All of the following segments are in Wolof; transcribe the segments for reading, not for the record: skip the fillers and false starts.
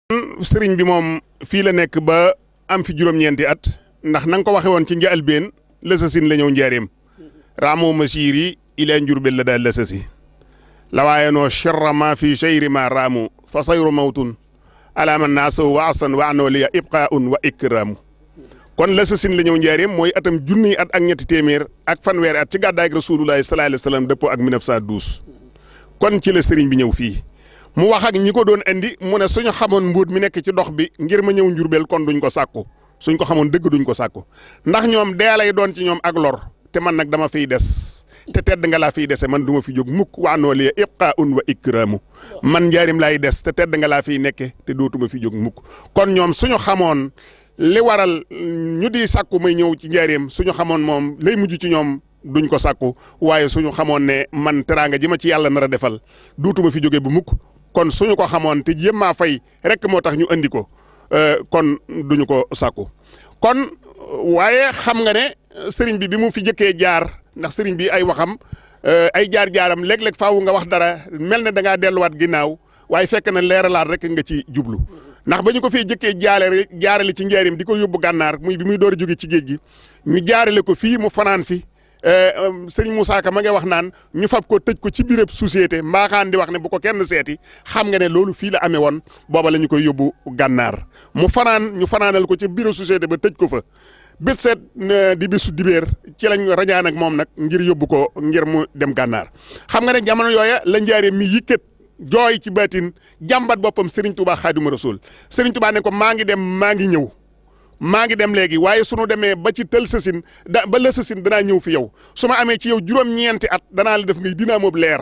sëriñ bi moom fii la nekk ba am fi juróom-ñeenti at ndax na nga ko waxee woon ci njëlbéen lësasin la ñëw njaareem raamoo masiri ila njurbel la daal lësasi la waaye noo charra ma fi cheyri ma raamu fa sayru mawtun alaama naaso wa asan wa anoo liya ibqaun wa ikraamu kon lësasin la ñëw njaareem mooy atam junniy at ak ñetti téeméer ak fanweeri at ci gàddaay ak rasulullahi sallallahu alayhi wa sallam dëppoo ak 1912 kon ci la sëriñ bi ñëw fii mu wax ak ñi ko doon andi mu ne suñu xamoon mbóot mi nekk ci dox bi ngir ma ñëw njurbel kon duñ ko sàkku suñ ko xamoon dëgg duñ ko sàkku ndax ñoom dee lay doon ci ñoom ak lor te man nag dama fiy des te tedd nga laa fiy dese man du ma fi jóg mukk wa anoo liya ibqaun wa ikraamu man njaarim laay des te tedd nga laa fiy nekke te dootuma fi jóg mukk kon ñoom suñu xamoon li waral ñu di sàkku may ñëw ci njaarim suñu xamoon moom lay mujj ci ñoom duñ ko sàkku waaye suñu xamoon ne man teraanga ji ma ci yàlla nar a defal dootuma fi jóge bu mukk kon suñu ko xamoon te jéem maa fay rek moo tax ñu andi ko kon duñu ko sàkku kon waaye xam nga ne sëriñ bi mu fi jëkkee jaar ndax sëriñ bi ay waxam ay jaar-jaaram léeg-léeg faaw nga wax dara mel ne da ngaa delluwaat ginnaaw waaye fekk na leeralaat rek nga ci jublu ndax ba ñu ko fii jëkkee jaarale ci njaarim di ko yóbbu gànnaar muy bi muy door a jóge ci géej gi ñu jaarale ko fii mu fanaan fi sëriñ Moussa Ka ma nga wax naan ñu fab ko tëj ko ci biirab société mbaaxaan di wax ne bu ko kenn seeti xam nga ne loolu fii la amee woon booba la ñu koy yóbbu gànnaar mu fanaan ñu fanaanal ko ci biiru société ba tëj ko fa bés seet di bisu dibéer ci lañ rajaan ak moom nag ngir yóbbu ko ngir mu dem gànnaar xam nga ne jamono yooya la njaareem mi yikkat jooy ci baatin jàmbat boppam Serigne Touba Xaadimu Rasuul Serigne Touba ne ko maa ngi dem maa ngi ñëw maa ngi dem léegi waaye sunu demee ba ci tël sasin ba la sasin danaa ñëw fi yow su ma amee ci yow juróom-ñeenti at danaa la def ngay dinaa moob leer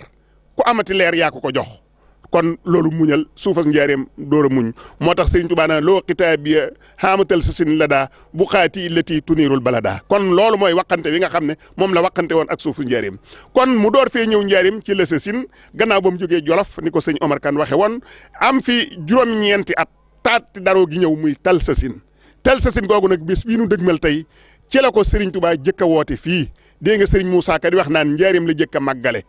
ku amati leer yaa ko jox kon loolu muñal suufas njaareem door a muñ moo tax Serigne Touba na loo xitaabiya xaamatal sasin la daa bu xaati illati tuniirul balada kon loolu mooy waqante wi nga xam ne moom la waqante woon ak suufu njaareem kon mu door fee ñëw njaareem ci la sasin gannaaw ba mu jógee Jolof ni ko sëñ Omar Kane waxe woon am fi juróom-ñeenti at taati daroo gi ñëw muy tal sasin tel sasin googu nag bés bii nu dëgmal tey ci la ko Serigne Touba jëkk a woote fii dégg nga Serigne Moussa Ka di wax naan njaareem la jëkk a màggale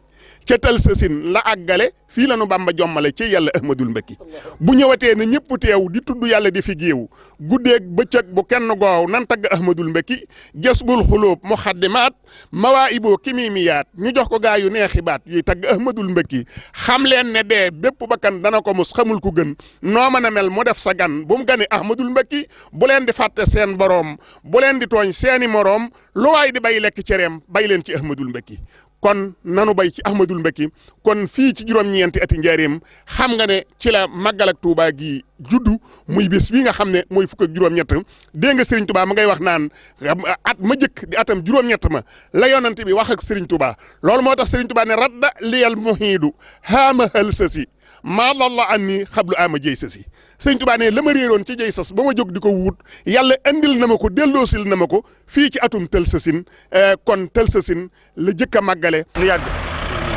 ca tel sasin la àggale fii la nu Bàmba jommale ci yàlla Ahmadul Mbakki bu ñëwatee na ñëpp teew di tudd yàlla di fi géew guddeeg bëccëg bu kenn goow nan tagg Ahmadul Mbakki jasbul xulóob muxaddimaat mawaayiboo kimimiyaat ñu jox ko gaa yu neexi baat yuy tagg Ahmadul Mbakki xam leen ne dee bépp bakkan dana ko mus xamul ku gën noo mën a mel mu def sa gan bu mu gane Ahmadul Mbakki bu leen di fàtte seen boroom bu leen di tooñ seeni moroom lu waay di bay lekk cereem bay leen ci Ahmadul Mbakki kon nanu bay ci Ahmadul Mbakki kon fii ci juróom-ñeenti ati njaareem xam nga ne ci la màggal ak Touba gi juddu muy bés bii nga xam ne mooy fukk ak juróom-ñett dégg nga Serigne Touba ma ngay wax naan at ma jëkk di atam juróom-ñett ma la yonante bi wax ak Serigne Touba loolu moo tax Serigne Touba ne radda liyal muhiidu haama hal sasi maa lalla an ni xablu ama jëy sasi Serigne Touba ne la ma réeroon ci jëy sas ba ma jóg di ko wut yàlla andil na ma ko delloosil na ma ko fii ci atum tel sasin kon tel sasin la jëkk a màggale nu yàgg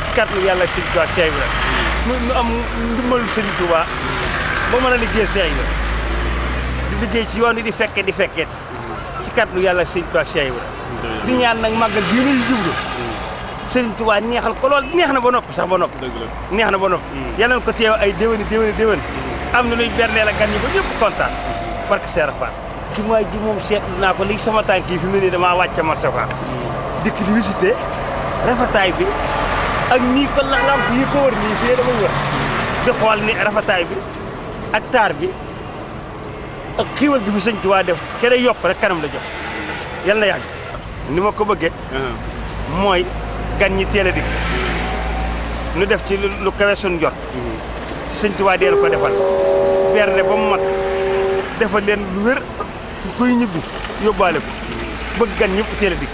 ci kàttanu yàlla ak Serigne Touba ak Cheikh Ibrahima nu am ndimbalu Serigne Touba ba mën a liggéey Cheikh Ibrahima di liggéey ci yoon yi di fekkee ci kàttanu yàlla ak Serigne Touba ak Cheikh Ibrahima di ñaan nag màggal bii nuy jublu Serigne Touba neexal ko lool neex na ba noppi sax ba noppi neex na ba noppi yàlla na ko teew ay déwéni am na nuy berneel ak gan ñi ba ñëpp kontaan barke Serap Fall ci mooy ji moom seetlu naa ko lii sama tànk yi fi mu ne nii damaa wàcc marché Ocass dikk di visité rafetaay bi ak nii ko lamp yi ko wër nii fii damay wër di xool ni rafetaay bi ak taar bi ak xiiwal bi fi sëñ Touba def ke day yokk rek kanam la jox yal na yàgg ni ma ko bëggee mooy gan ñi teel a dikk nu def ci lu kawe suñu jot ci sëñ Touba deel ko defal berne ba mu mat defal leen lu wér kuy ñibbi yóbbaale ko bëgg gan ñëpp teel a dikk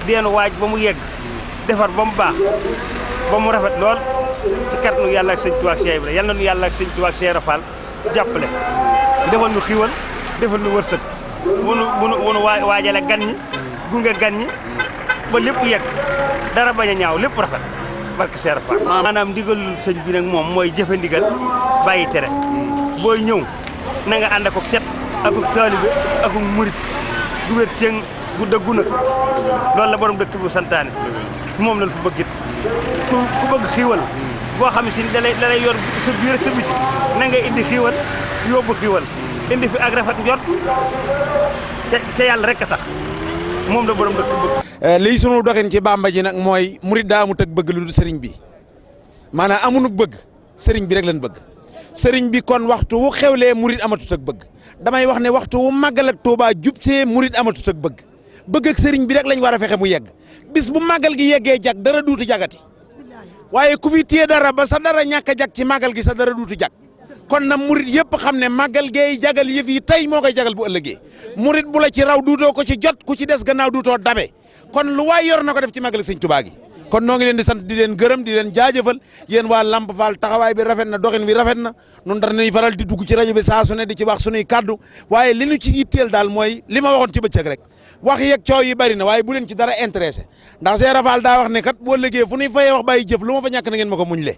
deen waaj ba mu yegg defar ba mu baax ba mu rafet lool ci kàttanu yàlla ak sëñ Touba ak Cheikh Ibrahima yal na nu yàlla ak sëñ Touba ak Cheikh Fall jàppale defal nu xiwal defal nu wërsëg wunu waajale gan ñi gunge gan ñi ba lépp yegg dara bañ a ñaaw lépp rafet barke Cheikh Fall maanaam ndigal sëñ bi nag moom mooy jëfe ndigal bàyyi tere booy ñëw na nga ànd ak set ak taalibe ak murit gu wér ceeng gu dëggu nag loolu la borom dëkk bi santaane moom lañ fa bëggit ku bëgg xiiwal boo xam ne si da lay yor sa biir ak sa biti na ngay indi xiiwal yóbbu xiwal indi fi ak rafet njort ca yàlla rek a tax moom la borom dëkk bëgg. lii sunu doxin ci Bamba ji nag mooy murit daa amut ak bëgg lu dul sëriñ bi maanaam amunuk bëgg sëriñ bi rek lañ bëgg sëriñ bi kon waxtu wu xewlee murit amatut ak bëgg damay wax ne waxtu wu màggal ak Tuubaa jub see murit amatut ak bëgg ak sëriñ bi rek lañ war a fexe mu yegg bis bu màggal gi yeggee jag dara duutu jagati waaye ku fi téye dara ba sa dara ñàkk a jag ci màggal gi sa dara duutu jag kon na murit yëpp xam ne màggal geey jagal yëf yi tey moo koy jagal bu ëllëgee murit bu la ci raw duutoo ko ci jot ku ci des gannaaw duutoo dabe kon lu waay yor na ko def ci màggal sëñ Tuubaa gi kon noo ngi leen di sant di leen gërëm di leen jaajëfal yéen waa Lamp Fall taxawaay bi rafet na doxin bi rafet na nun dara nañ faral di dugg ci rajo bi saa su ne di ci wax sunuy kaddu waaye li ñu ci yitteel daal mooy li ma waxoon ci bëccëg rek wax yeeg coow yi bari na waaye bu leen ci dara intéressé ndax Seera Fall daa wax ne kat boo liggéey fu ñuy fayee wax bàyyi jëf lu ma fa ñàkk na ngeen ma ko muñ le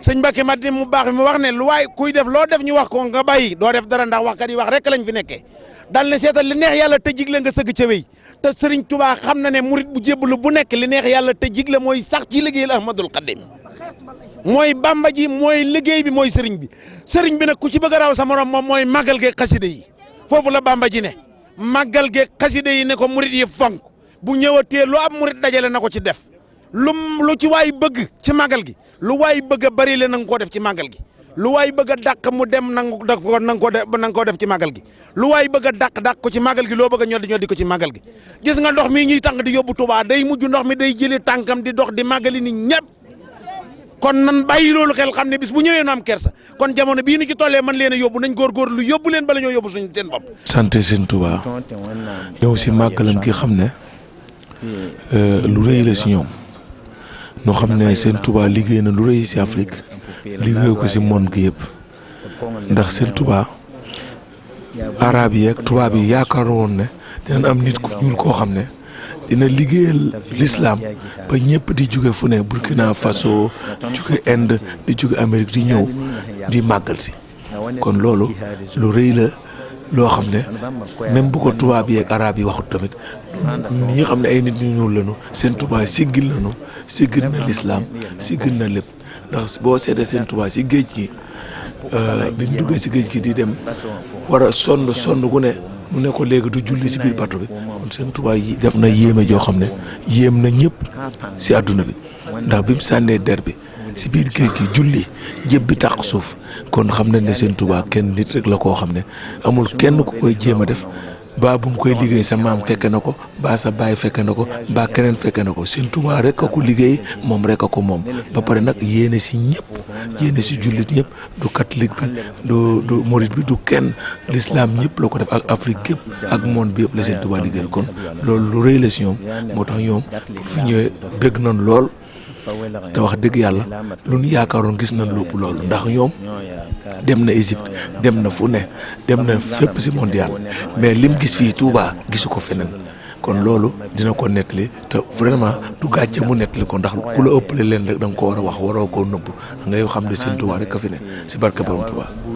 sëñ Mbacke Madina mu baax mi wax ne lu waay kuy def loo def ñu wax ko nga bàyyi doo def dara ndax waxkat yi wax rek lañ fi nekkee dal ne seetal li neex yàlla te jigle nga sëgg ca wéy te Sëriñ Tuubaa xam na ne murit bu jébbalu bu nekk li neex yàlla te jigle mooy sax ci liggéeyal Ahmadul Xadim mooy Bamba ji mooy liggéey bi mooy sëriñ bi nag ku ci bëgg a raw sa morom moom mooy màggal geeg xaside yi foofu la Bamba ji ne màggal geeg xaside yi ne ko murit yi fonk bu ñëwatee lu ab murit dajale na ko ci def lu ci waay bëgg ci màggal gi lu waay bëgg a bari le na nga koo def ci màggal gi lu waay bëgg a dàq mu dem na nga koo def ci màggal gi lu waay bëgg a dàq ko ci màggal gi loo bëgg a ñoddi ko ci màggal gi gis nga ndox mi ñuy tànk di yóbbu Touba day mujj ndox mi day jëli tànkam di dox di màggali ni ñëpp kon nan bàyyi loolu xel xam ne bis bu ñëwee nu am kersa kon jamono bii ni ci tollee man leen a yóbbu nañ góorgóorlu yóbbu leen bala ñoo yóbbu suñu seen bopp. sant sëñ Touba ñëw si màggalam gi xam ne lu rëy la si ñoom noo xam ne sëñ Touba liggéey na lu rëy si Afrique liggéey ko si monde gi yëpp ndax sëñ Touba arab yi ak tubaab yi yaakaar woon ne dinañ am nit ku ñuul koo xam ne dina liggéeyal l'islam ba ñëpp di jóge fu ne Burkina Faso jóge Inde di jóge Amérique di ñëw di màggal si kon loolu lu rëy la loo xam ne même bu ko tubaab yi ak arab yi waxut tamit ñi nga xam ne ay nit ñu ñuul lañu seen Touba siggil nañu siggil na l'islam siggil na lépp ndax boo seetee seen Touba si géej gi bi ñu duggee si géej gi di dem war a sonn gu ne mu ne ko léegi du julli si biir bato bi kon seen Touba yi def na yéeme joo xam ne yéem na ñëpp si àdduna bi ndax bi mu sànnee der bi si biir géej gi julli jëb bi tàq suuf kon xam nañ ne seen Touba kenn nit rek la koo xam ne amul kenn ku koy jéem a def baa bu mu koy liggéey sa maam fekke na ko baa sa baay fekke na ko baa keneen fekke na ko seen Touba rek a ko liggéey moom rek a ko moom ba pare nag yéene si ñëpp yéene si jullit ñëpp du catholique bi du murit bi du kenn l'islam ñëpp la ko def ak Afrique yëpp ak monde bi yëpp la seen Touba liggéeyal kon loolu lu rëy la si ñoom moo tax ñoom pour fi ñëwee bëgg nañ lool te wax dëgg yàlla lu ñu yaakaaroon gis nañ lépp loolu ndax ñoom dem na Égypte dem na fu ne dem na fépp si mondial mais lim gis fii Touba gisu ko feneen kon loolu dina ko nettali te vraiment du gàcce mu nettali ko ndax ku la ëppale leen rek da nga ko war a wax waroo koo nëbb da ngay xam ne seen Touba rek a fi ne si barke borom Touba.